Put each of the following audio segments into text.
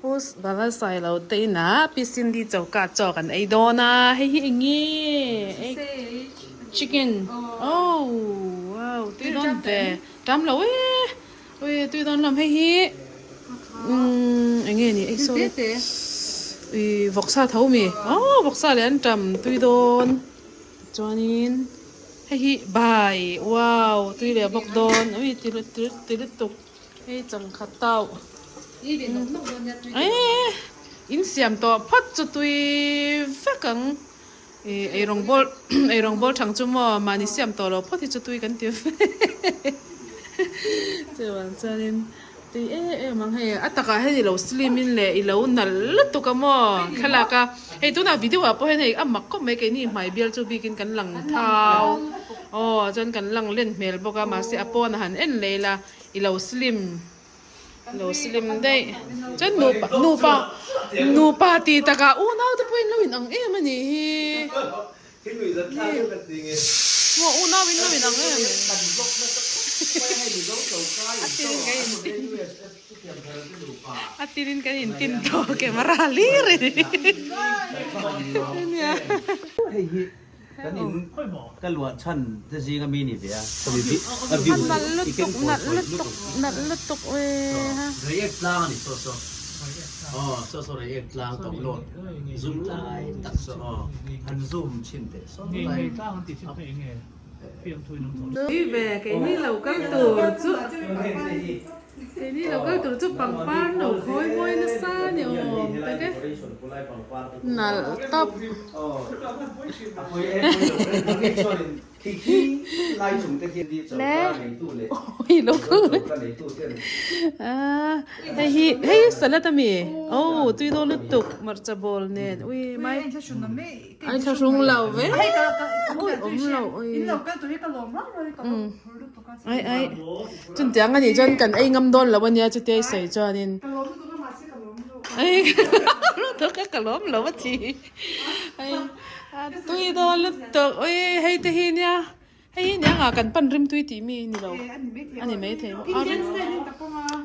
Pu Vanlalsailo te inah Pi Cindy choka chaw kan ei dawn a, hei hi eng nge? Chicken oh wow tui dawn ve tam lo e ui tui dawn hlawm hei hi umm eng nge ni ei sawi ui vawksa tho mi oh vawksa leh an tam tui dawn chuanin hei hi bai wow tui leh bawk dawn ui ti ti lutuk. Hei changkhat tauh eee in siam tawh phawt chu tui vek ang ih eirawng bawl eirawng bawl thang chu maw mahni siam tawh lo phawt hi chu tui kan ti vek chuvang chuanin tui em em ang hei a takah hian ilo slim in leh ilo nalh lutuk a maw thlalak a hei tunah video ah pawh hian hei a mak khawp mai keini hmai bial chu bikin kan lang thau aw chuan kan lang len hmel bawk a mahse a pawnah han en leh ila. I lo slim i lo slim daih chuan nupa nupa nupa tih takah unau te pawhin lo in ang em a nih hi maw unau in lo in ang em a tirin kan in tin a tirin kan in tin tawh camera hlir a ni nia. Kan in ka luah chhan te zing a mi ni ve a. A view nalh lutuk nalh lutuk nalh lutuk e ha. Reiek tlang a ni saw saw. Aw saw saw reiek tlang to lawt zoom lai tak saw aw han zoom chhin teh saw lai. Tui ve keini lo kal tur chu. Keini lo kal tur chu pangpar no khawi mawi nasa a ni awm tak e. Nalh tawp. Le oi lo kal ah hei hi hei hi salad a mi oh tui dawn lutuk hmarcha bawl nen ui mai ai thlahrung lo ve ui awm lo ui. Ai ai chutiang a nih chuan kan ei ngam dawn lo ania chutia i sawi chuanin ai lutuk a ka lawm lo a ti ai a tui dawn lutuk ui hei te hi nia hei hi nia nga kan pan rim tui tih mi ni lo a ni maithei a rim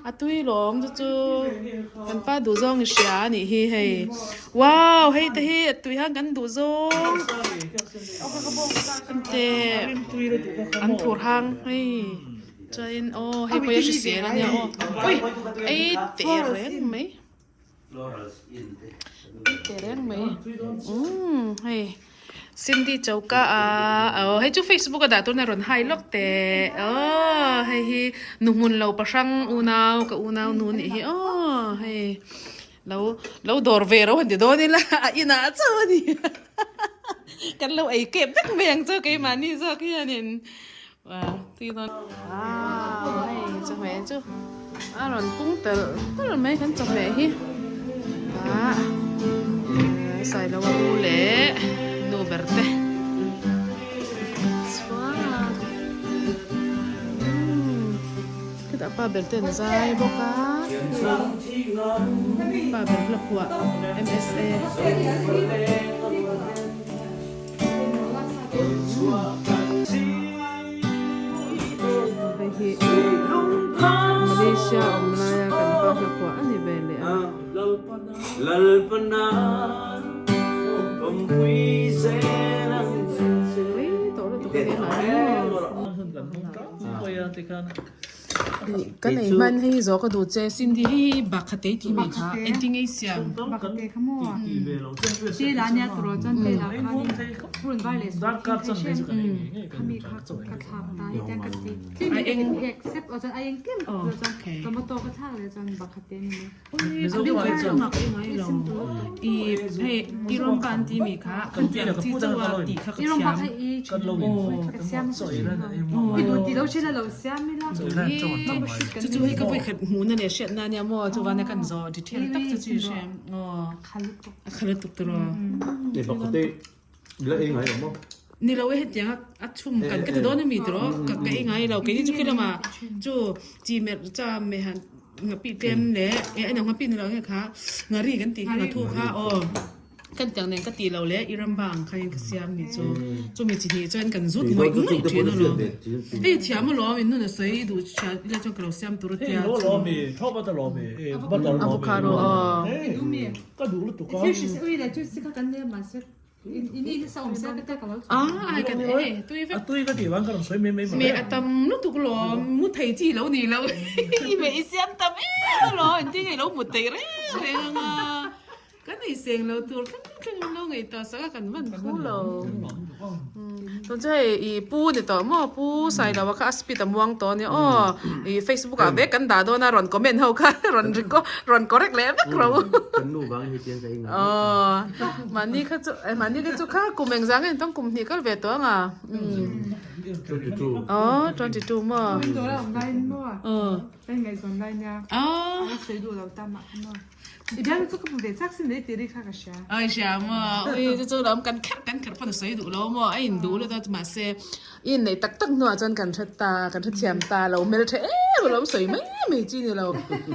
a tui lawm chu chu kan pa duh zawng i hria a nih hi hei wow hei te hi a tui hian kan duh zawng. Te an thur hang hei chuanin aw hei pawh hi a hrisel ania aw ui ei teh reng mai ei teh reng mai umm hei Cindy choka ah aw hei chu facebook a dah tuna rawn hai lawk teh aw hei hi nu hmun lo pahrang unau ka unau nu nih hi aw hei. Lo lo dawr ve ro han ti dawn ila a inah chauh a ni kan lo ei kep vek mai ang chu keimahni zawk hianin ah tui dawn ah hei chawhmeh chu a rawn pung telh telh mai kan chawhmeh hi ah Sailoa u leh nu ber te chhuak Khitah pa ber te an zai bawk a, pa ber hla phuah MSA. Hei hi Malaysia awm laia kan pa hla phuah a ni ve leh a. Ui tawh lutuk a ni hlai maw. Kan ei hman hei zawh ka duh che Cindy hei hi bakha te tih mai kha engtin nge i siam? Bakha te kha maw? Te la nia turaw chuan te la khanin purun var leh sual thil thei hrem khami kha ka thlak ta hetiang ka ti tlem in ka inhek sep aw chuan a eng tlem ka pawh chuan tomato ka thlak leh chuan bakha te a ni mai. Ni lo e hetiang a chhum kan ka ti dawn a mi tiraw ka ka ei ngai lo keini chu khi lamah chu chi merh cham me han nghapih tlem leh eh a nghapih ni lo nge kha nghari kan tih kha nghathu kha aw. Kan tiang nen ka tih loh leh i ram bang khain ka siam ni chu chumi chi hnih chuan kan zut ngawih ngawih thin alawm. Hei thiam alawm in nun a sawi i duh hria ila chuan ka lo siam tur a tia chu. Avocado aw. Ai kan e tui vek. Me a tam lutuk lawm mu thei chi lo ni lo i me i siam tam em alawm engtin nge i lo mut theih reng reng anga. Kan ei seng lo tur thleng thleng in lo ngaihtuah sak a kan van khu lo. Tun chu hei i pu ni tawh maw pu Sailo a kha a speed a muang tawh a nia aw i facebook ah vek kan dah dawn a rawn comment ho kha rawn record rawn correct leh vek ro. Kan nu vang hi chian ka inga. Aw mahni kha chu mahni kha chu kha kum engzah nge ni tawng kum hnih kal ve tawh ang a. 22. Aw 22 maw. Aw. Aw. Ai hria maw ui chu chu lam kan kherh kan kherh pawn a sawi duh lo maw a in duh lut a mahse i inneih tak tak hnuah chuan kan hre ta kan hrethiam ta lo hmel tha em alawm sawi mai mai chi ni lo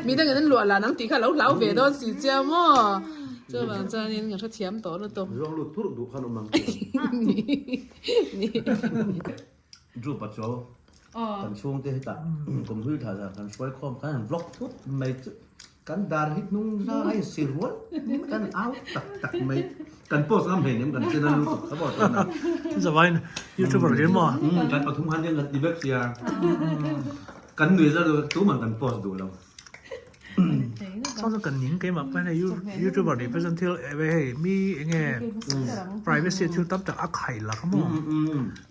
mi dangin an luah lan ang tih kha a lo hlau ve dawn si chia maw chuvang chuanin kan hrethiam tawh lutuk. Zawng lut phurh duh khan awm ang Drupa chaw kan chhungte hetah kum hlui thla zan kan hruai khawm khan an vlog thut mai chu kan dar hi hnung zang a insi rual kan au tak tak mai kan post ngam hleinem kan channel lutuk kha pawh tuna Zavain youtuber hi maw kan pathum khan hian kan ti vek sia kan nui zar tuman kan post duh lo. Chuan chu kan ning keimah pawh hian hei youtuber nih phei chuan thil hei mi enge privacy thil tam tak a khaih lak a maw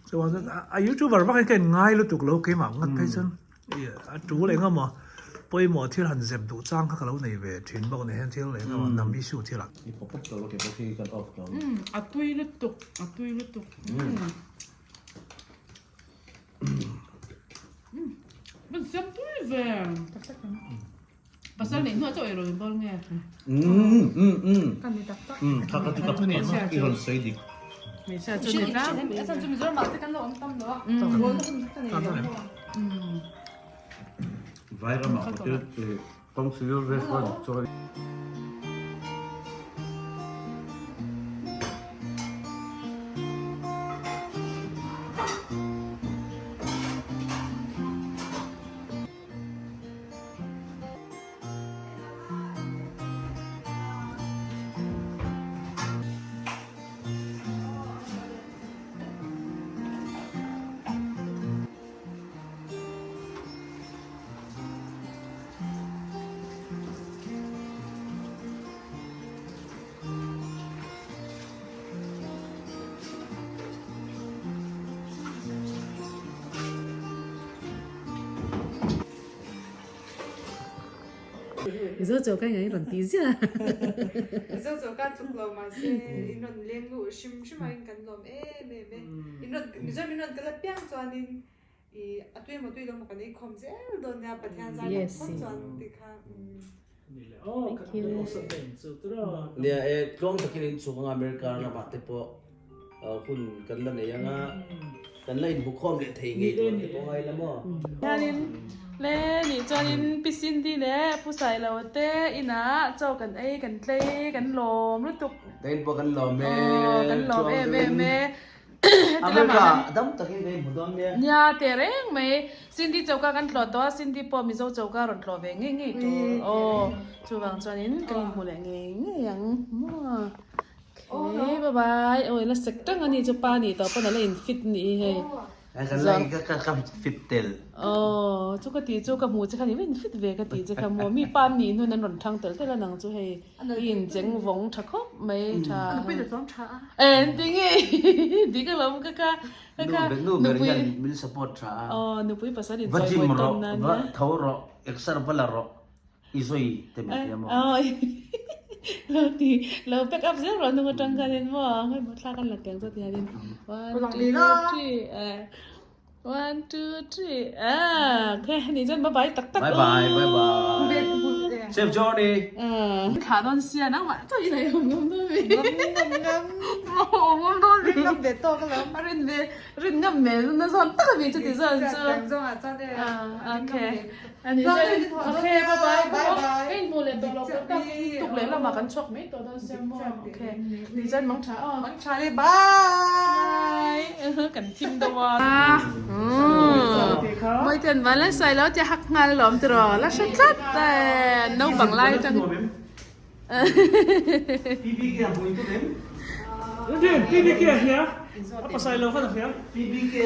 chuan a youtuber vak hi ka in ngai lutuk lo keimah ngat phei chuan a tul eng emaw pawimawh thil han zep duh chang kha ka lo nei ve thin bawk a ni hian thil eng emaw hnam issue thil ah. A tui lutuk a tui lutuk. Ban siam tui ve. Pasal nei hnuah chauh ei rawn bawl nge. Kan ni tak tak. Kha kha chu ka i rawn sawi dik. Hmeichhia chu ni tlang. A chan chu Mizoram ah te kan lo awm tam lo a. Bawl na hun ka nei lo maw. Vairam ah hotel kawng civil restaurant chaw. Mizo chaw ka in rawn ti ziah. Mizo chaw ka tluk lo mahse in rawn leng luh hrim hrim ah in kan lawm em em e. In rawn Mizo min rawn kal apiang chuanin I a tui emaw tui lo emaw kan ei khawm zel dawn nia Pathian zai tak phawt chuan tih kha Nia e tluang takin in chhuk anga America ramah te pawh hun kan la nei anga kan la inhmu khawm leh thei ngei tur te pawh ngai la maw. Hianin le nih chuanin Pi Cindy leh Pu Sailo te inah chaw kan ei kan tlei kan lawm lutuk. Tlei pawh kan lawm e. Aw kan lawm em em e. America dam takin ka inhmu dawn nia. Nia teh reng mai. Cindy choka kan tlawh tawh a, Cindy pawh Mizo choka rawn tlawh ve ngei ngei tur aw. Chuvang chuanin kan inhmu leh ngei ngei ang maw. Okay, bye bye. Awi la sek tang a ni chu pa nih tawh pawn a la in fit nih hi hei. Kan la in ka fit tel. Aw chu ka tih chu ka hmuh che khan i va in fit ve ka tih che kha maw. Mi pa nih nun an rawn thang tel tel a nang chu hei. I incheng vawng tha khawp mai tha. En ti nge dik alawm ka ka ka ka Nu ber hian min support tha a. Aw nupui pasal in Va chawi gym mawi rawh tawn nan va nia. tho rawh exer va la rawh i sawi te min tia maw. Aw lo ti lo back up zel rawh hnung atang khanin maw hei maw thla kan la teng zawt hianin one two three eh one two three ah khe ni chuan bye bye tak tak Bye bye bye bye. Safe journey. Thla dawn sia nangmah chauh i lei awm ngam dawn mi. Ngam ngam ngam. Awm ngam dawn mi. Rin ngam ve tawk alawm. A rin ve rin ngam ve na zawn tak a mi chuti zawn chu. Chian zawngah chuan e. Okay. Ani chuan okay bye bye. Bye bye. Ka inhmuh leh tawh lo pawh tak tuk leh lamah kan chhuak mai tawh dawn sia maw. Okay. Ni chuan mang tha aw. Mang tha le bye. Kan thim deuh a. Mawitean van la sawi lo tia hak nghal lawm tiraw la hre tlat e naupang lai atang. PBK a hmui tu em? PBK a hria a pasai lo khan a hria. PBK a.